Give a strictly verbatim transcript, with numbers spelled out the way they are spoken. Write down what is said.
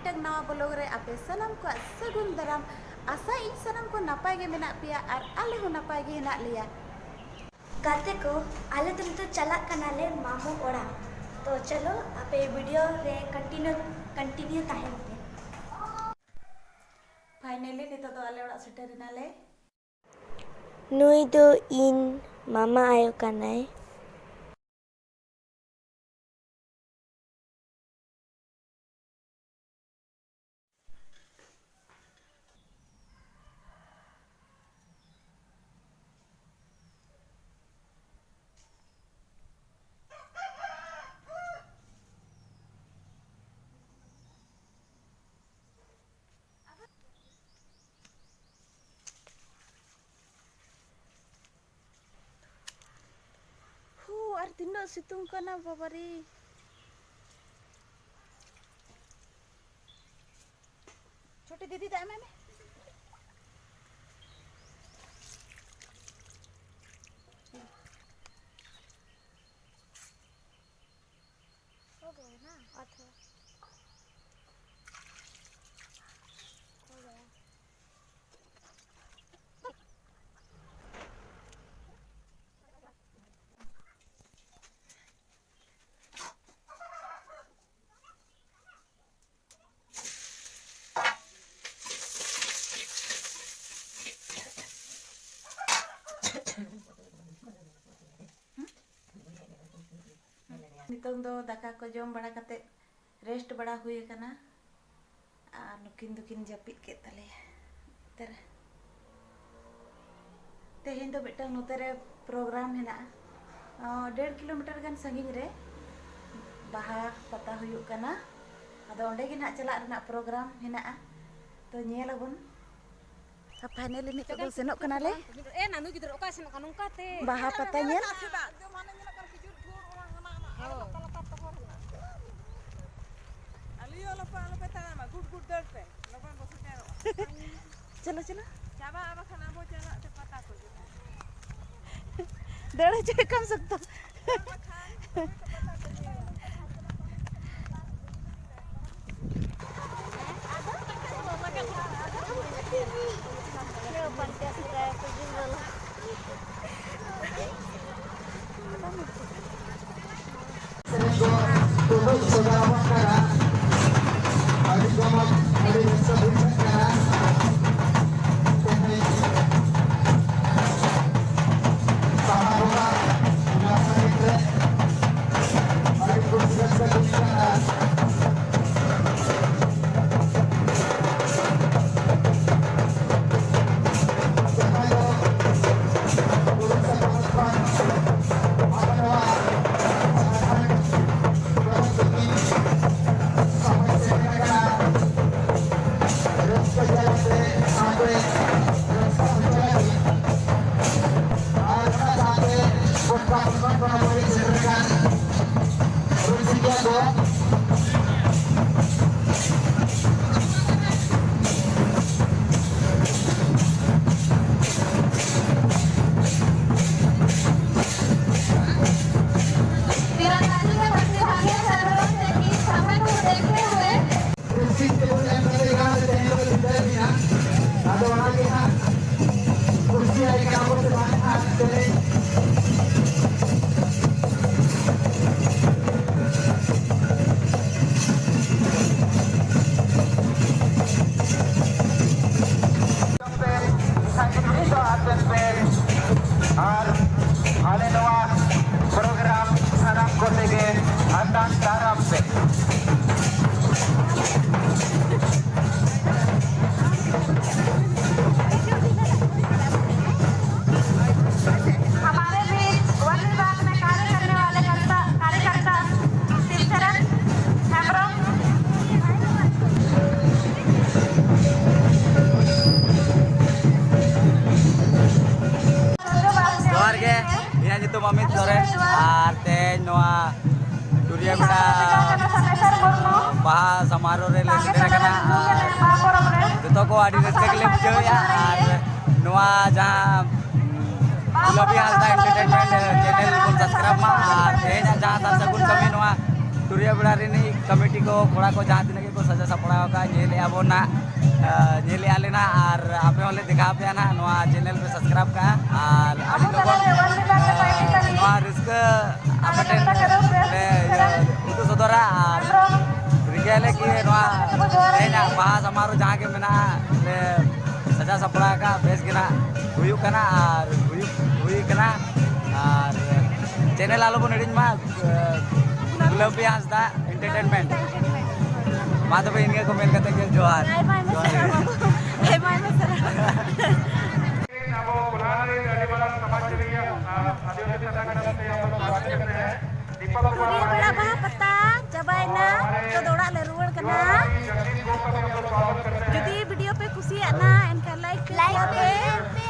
ᱢᱤᱫᱴᱟᱝ ᱱᱟᱣᱟ ᱵᱞᱚᱜ ᱨᱮ ᱟᱯᱮ ᱥᱟᱱᱟᱢ ᱠᱚᱣᱟᱜ ᱥᱟᱹᱜᱩᱱ ᱫᱟᱨᱟᱢ᱾ ᱟᱥᱟᱭᱟᱹᱧ ᱥᱟᱱᱟᱢ ᱠᱚ ᱱᱟᱯᱟᱭ ᱜᱮ ᱢᱮᱱᱟᱜ ᱯᱮᱭᱟ ᱟᱨ ᱟᱞᱮ ᱦᱚᱸ ᱱᱟᱯᱟᱭ ᱜᱮ ᱦᱮᱱᱟᱜ ᱞᱮᱭᱟ᱾ ᱜᱟᱛᱮ ᱠᱚ, ᱟᱞᱮ ᱫᱚ ᱱᱤᱛᱚᱜ ᱪᱟᱞᱟᱜ ᱠᱟᱱᱟᱞᱮ ᱢᱟᱢᱚ ᱚᱲᱟᱜ᱾ ᱛᱚ ᱪᱚᱞᱚ, ᱟᱯᱮ ᱵᱷᱤᱰᱤᱭᱳ ᱨᱮ ᱠᱚᱱᱴᱤᱱᱤᱭᱩ ᱠᱚᱱᱴᱤᱱᱤᱭᱩ ᱛᱟᱦᱮᱱ ᱯᱮ᱾ ᱯᱷᱟᱭᱱᱮᱞᱤ ᱱᱤᱛᱚᱜ ᱫᱚ ᱟᱞᱮ ᱚᱲᱟᱜ ᱥᱮᱴᱮᱨ ᱮᱱᱟᱞᱮ᱾ ᱱᱩᱭ ᱫᱚ ᱤᱧ ᱢᱟᱢᱟ ᱟᱭᱳ ᱠᱟᱱᱟᱭ᱾ ᱦᱩ, ᱟᱨ ᱛᱤᱱᱟᱹᱜ ᱥᱤᱛᱩᱝ ᱠᱟᱱᱟ ᱵᱟᱵᱟᱨᱮ᱾ ᱪᱷᱳᱴᱤ ᱫᱤᱫᱤ, ᱫᱟᱜ ᱮᱢᱟᱭ ᱢᱮ᱾ हो गया ना? और थोड़ा। हो गया। ᱱᱤᱛᱚᱝ ᱫᱚ ᱫᱟᱠᱟ ᱠᱚ ᱡᱚᱢ ᱵᱟᱲᱟ ᱠᱟᱛᱮ ᱨᱮᱥᱴ ᱵᱟᱲᱟ ᱦᱩᱭ ᱟᱠᱟᱱᱟ᱾ ᱟᱨ ᱱᱩᱠᱤᱱ ᱫᱚᱠᱤᱱ ᱡᱟᱹᱯᱤᱫ ᱠᱮᱫ ᱛᱟᱞᱮᱭᱟ᱾ ᱛᱮᱨᱮ-, ᱛᱮᱦᱮᱧ ᱫᱚ ᱢᱤᱫᱴᱟᱝ ᱱᱚᱛᱮ ᱨᱮ ᱯᱨᱳᱜᱨᱟᱢ ᱦᱮᱱᱟᱜᱼᱟ, ᱚ, ᱰᱮᱲ ᱠᱤᱞᱳᱢᱤᱴᱟᱨ ᱜᱟᱱ ᱥᱟᱺᱜᱤᱧ ᱨᱮ ᱵᱟᱦᱟ ᱯᱟᱛᱟ ᱦᱩᱭᱩᱜ ᱠᱟᱱᱟ᱾ ᱟᱫᱚ ᱚᱸᱰᱮ ᱜᱮ ᱱᱟᱦᱟᱜ ᱪᱟᱞᱟᱜ ᱨᱮᱱᱟᱜ ᱯᱨᱳᱜᱨᱟᱢ ᱦᱮᱱᱟᱜᱼᱟ, ᱛᱚ ᱧᱮᱞ ᱟᱵᱚᱱ᱾ ᱟᱨ ᱯᱷᱟᱭᱱᱮᱞᱤ ᱱᱤᱛᱚᱜ ᱫᱚ ᱥᱮᱱᱚᱜ ᱠᱟᱱᱟᱞᱮ᱾ ᱮ ᱱᱟᱱᱩ ᱜᱤᱫᱽᱨᱟᱹ, ᱚᱠᱟ ᱥᱮᱱᱚᱜ ᱠᱟᱱᱟ ᱱᱚᱝᱠᱟ ᱛᱮ? ᱵᱟᱦᱟ ᱯᱟᱛᱟ ᱧᱮᱞ᱾ ᱦᱳᱭ᱾ ᱟᱞᱮ ᱟᱞᱚᱯᱮ, ᱟᱞᱚᱯᱮ ᱛᱟᱲᱟᱢᱟ, ᱜᱩᱰ ᱜᱩᱰ ᱫᱟᱹᱲ ᱯᱮ, ᱞᱚᱜᱚᱱ ᱵᱚ ᱥᱮᱴᱮᱨᱚᱜᱼᱟ᱾ ᱪᱚᱞᱚ, ᱪᱚᱞᱚ᱾ ᱪᱟᱵᱟᱜᱼᱟ, ᱵᱟᱠᱷᱟᱱ ᱟᱵᱚ ᱪᱟᱞᱟᱜ ᱛᱮ ᱯᱟᱛᱟ ᱠᱚ ᱡᱚᱢᱟ᱾ ᱫᱟᱹᱲ ᱦᱚᱪᱚᱭ ᱠᱚᱢ ᱥᱚᱠᱛᱚ᱾ ᱵᱟᱠᱷᱟᱱ ᱛᱚᱵᱮ ᱛᱚ ᱯᱟᱛᱟ ᱠᱚ ᱧᱮᱞᱟ᱾ ᱥᱚᱫᱚᱨ ᱟᱵᱚᱱ ᱠᱟᱱᱟ᱾ ᱟᱹᱰᱤ ᱡᱚᱢᱚᱠ, ᱟᱹᱰᱤ ᱨᱟᱹᱥᱠᱟᱹ ᱵᱩᱡᱷᱟᱹᱜ ᱠᱟᱱᱟ᱾ ᱛᱮᱦᱮᱧ ᱵᱟᱦᱟ ᱵᱚᱸᱜᱟ ᱱᱚᱣᱟ ᱥᱟᱹᱨᱤ ᱨᱮ ᱟᱹᱰᱤ ᱠᱩᱥᱤ ᱨᱟᱹᱥᱠᱟᱹ ᱵᱩᱡᱷᱟᱹᱜ ᱠᱟᱱᱟ᱾ ᱡᱟᱦᱟᱸᱭ ᱫᱚ ᱜᱩᱨᱩ ᱥᱮ ᱵᱟᱵᱟ ᱠᱷᱚᱱ ᱟᱵᱚ ᱱᱚᱣᱟ ᱡᱷᱟᱲᱠᱷᱚᱸᱰ ᱯᱚᱱᱚᱛ ᱞᱟᱹᱜᱤᱫ ᱥᱚᱢᱚᱭ ᱥᱮᱴᱮᱨ ᱟᱠᱟᱱᱟ᱾ ᱨᱟᱹᱥᱠᱟᱹ ᱡᱟᱞᱟᱛᱮ ᱥᱟᱶᱛᱮ ᱨᱟᱹᱥᱠᱟᱹ ᱦᱚᱪᱚ ᱞᱟᱹᱜᱤᱫ᱾ ᱟᱨ ᱚᱱᱟ ᱥᱟᱶᱛᱮ ᱜᱚᱴᱟ ᱯᱚᱱᱚᱛ ᱠᱷᱚᱱ ᱦᱚᱸ ᱥᱮᱴᱮᱨ ᱟᱠᱟᱱ ᱨᱩᱥᱤᱠᱤᱭᱟᱹ ᱠᱚ᱾ तीरंदाजी में बच्चे भागे सर्वोच्च की समय को देखते हुए ᱠᱩᱨᱥᱤ ᱛᱮᱵᱚᱱ ᱮᱢ ᱫᱟᱲᱮᱭᱟᱜ ᱠᱟᱱᱟ, ᱛᱮᱦᱮᱧ ᱫᱚ ᱥᱤᱫᱷᱟᱹ ᱜᱮ ᱦᱟᱸᱜ᱾ ᱟᱫᱚ ᱚᱱᱟ ᱜᱮ ᱦᱟᱸᱜ ᱠᱩᱨᱥᱤ ᱟᱭ ᱠᱟᱱᱟ ᱵᱚᱱ ᱥᱮ ᱵᱟᱝ ᱦᱟᱸᱜ, ᱛᱮᱦᱮᱧ ᱥᱟᱸᱜᱮ ᱢᱤᱫ ᱫᱚ ᱟᱛᱮᱱ ᱯᱮ ᱟᱨ ᱟᱞᱮ ᱱᱚᱣᱟ ᱯᱨᱳᱜᱨᱟᱢ ᱥᱟᱱᱟᱢ ᱠᱚᱛᱮ ᱜᱮ ᱟᱛᱟᱝ ᱫᱟᱨᱟᱢ ᱯᱮ᱾ हमारे बीच वन विभाग में कार्य करने वाले कर्ता, कार्यकर्ता शिवचरण हेम्ब्रम। ᱡᱚᱦᱟᱨ ᱜᱮ, ᱤᱧᱟᱹᱜ ᱧᱩᱛᱩᱢ ᱚᱢᱤᱛ ᱥᱚᱨᱮᱱ ᱟᱨ ᱛᱮᱦᱮᱧ ᱱᱚᱣᱟ ᱴᱩᱨᱤᱭᱟ ᱵᱮᱲᱟ ᱵᱟᱦᱟ ᱥᱚᱢᱟᱨᱳᱦ ᱨᱮᱞᱮ ᱥᱮᱴᱮᱨ ᱟᱠᱟᱱᱟ ᱟᱨ ᱡᱚᱛᱚ ᱠᱚ ᱟᱹᱰᱤ ᱨᱟᱹᱥᱠᱟᱹ ᱜᱮᱞᱮ ᱵᱩᱡᱷᱟᱹᱣᱮᱫᱼᱟ᱾ ᱟᱨ ᱱᱚᱣᱟ ᱡᱟᱦᱟᱸ ᱞᱚᱵᱤ ᱦᱟᱸᱥᱫᱟ ᱮᱱᱴᱟᱨᱴᱮᱱᱢᱮᱱᱴ ᱪᱮᱱᱮᱞ ᱵᱚᱱ ᱥᱟᱵᱥᱠᱨᱟᱭᱤᱵ ᱢᱟ᱾ ᱟᱨ ᱛᱮᱦᱮᱧᱟᱜ ᱡᱟᱦᱟᱸ ᱥᱟᱨ ᱥᱟᱹᱜᱩᱱ ᱠᱟᱹᱢᱤ, ᱱᱚᱣᱟ ᱴᱩᱨᱤᱭᱟ ᱵᱮᱲᱟ ᱨᱤᱱᱤᱡ ᱠᱚᱢᱤᱴᱤ ᱠᱚ, ᱠᱚᱲᱟ ᱠᱚ ᱡᱟᱦᱟᱸ ᱛᱤᱱᱟᱹᱜ ᱜᱮᱠᱚ ᱥᱟᱡᱟᱣ ᱥᱟᱯᱲᱟᱣ ᱟᱠᱟᱫ, ᱧᱮᱞᱮᱫᱼᱟ ᱵᱚᱱ ᱱᱟᱜ, ᱧᱮᱞᱮᱫᱼᱟ ᱞᱮ ᱱᱟᱜ, ᱟᱨ ᱟᱯᱮ ᱦᱚᱸᱞᱮ ᱫᱮᱠᱷᱟᱣ ᱟᱯᱮᱭᱟ ᱱᱟᱜ᱾ ᱱᱚᱣᱟ ᱪᱮᱱᱮᱞ ᱯᱮ ᱥᱟᱵᱥᱠᱨᱟᱭᱤᱵ ᱠᱟᱜᱼᱟ ᱟᱨ ᱟᱹᱰᱤ ᱞᱚᱜᱚᱱ ᱱᱚᱣᱟ ᱨᱟᱹᱥᱠᱟᱹ ᱟᱯᱮ ᱴᱷᱮᱱ ᱞᱮ ᱤᱭᱟᱹ ᱩᱫᱩᱜ ᱥᱚᱫᱚᱨᱟ ᱟᱨ ᱨᱤᱠᱟᱹᱭᱟᱞᱮ ᱠᱤ ᱱᱚᱣᱟ ᱛᱮᱦᱮᱧᱟᱜ ᱵᱟᱦᱟ ᱥᱟᱢᱟᱨᱳ ᱡᱟᱦᱟᱸ ᱜᱮ ᱢᱮᱱᱟᱜᱼᱟ, ᱞᱮ ᱥᱟᱡᱟᱣ ᱥᱟᱯᱲᱟᱣ ᱟᱠᱟᱫ, ᱵᱮᱥ ᱜᱮ ᱱᱟᱜ ᱦᱩᱭᱩᱜ ᱠᱟᱱᱟ ᱟᱨ ᱦᱩᱭᱩᱜ, ᱦᱩᱭ ᱠᱟᱱᱟ᱾ ᱟᱨ ᱪᱮᱱᱮᱞ ᱟᱞᱚ ᱵᱚᱱ ᱦᱤᱲᱤᱧ ᱢᱟ, ᱜᱩᱞᱟᱹᱢᱯᱤ ᱦᱟᱸᱥᱫᱟ ᱮᱱᱴᱟᱨᱴᱮᱱᱢᱮᱱᱴ᱾ ᱢᱟ ᱛᱚᱵᱮ ᱤᱱᱟᱹ ᱠᱚ ᱢᱮᱱ ᱠᱟᱛᱮ ᱜᱮ ᱡᱚᱦᱟᱨ᱾ ᱟᱭᱢᱟ ᱟᱭᱢᱟ ᱡᱚᱦᱟᱨ᱾ ᱥᱟᱨᱦᱟᱣ ᱵᱟᱹᱵᱩ᱾ ᱟᱭᱢᱟ ᱟᱭᱢᱟ ᱥᱟᱨᱦᱟᱣ᱾ ᱟᱵᱚ ᱠᱚᱞᱦᱟᱱ ᱨᱮ ᱟᱹᱰᱤ ᱢᱟᱨᱟᱝ ᱥᱚᱢᱟᱡᱽ ᱥᱮᱵᱤᱭᱟᱹ, ᱟᱨ ᱟᱹᱫᱤᱵᱟᱹᱥᱤ ᱥᱟᱜᱟᱲ ᱛᱮ ᱟᱵᱚ ᱥᱟᱢᱟᱡᱽ ᱨᱮ ᱫᱤᱯᱚᱠ ᱠᱩᱢᱟᱨ ᱛᱩᱨᱤᱭᱟᱹ ᱵᱮᱲᱟ ᱵᱟᱦᱟ ᱯᱟᱛᱟ ᱪᱟᱵᱟᱭᱮᱱᱟ, ᱛᱚ ᱫᱚ ᱚᱲᱟᱜ ᱞᱮ ᱨᱩᱣᱟᱹᱲ ᱠᱟᱱᱟ᱾ ᱡᱩᱫᱤ ᱵᱷᱤᱰᱤᱭᱳ ᱯᱮ ᱠᱩᱥᱤᱭᱟᱜᱼᱟ, ᱮᱱᱠᱷᱟᱱ ᱞᱟᱭᱤᱠ ᱯᱮ, ᱥᱮᱭᱟᱨ ᱯᱮ᱾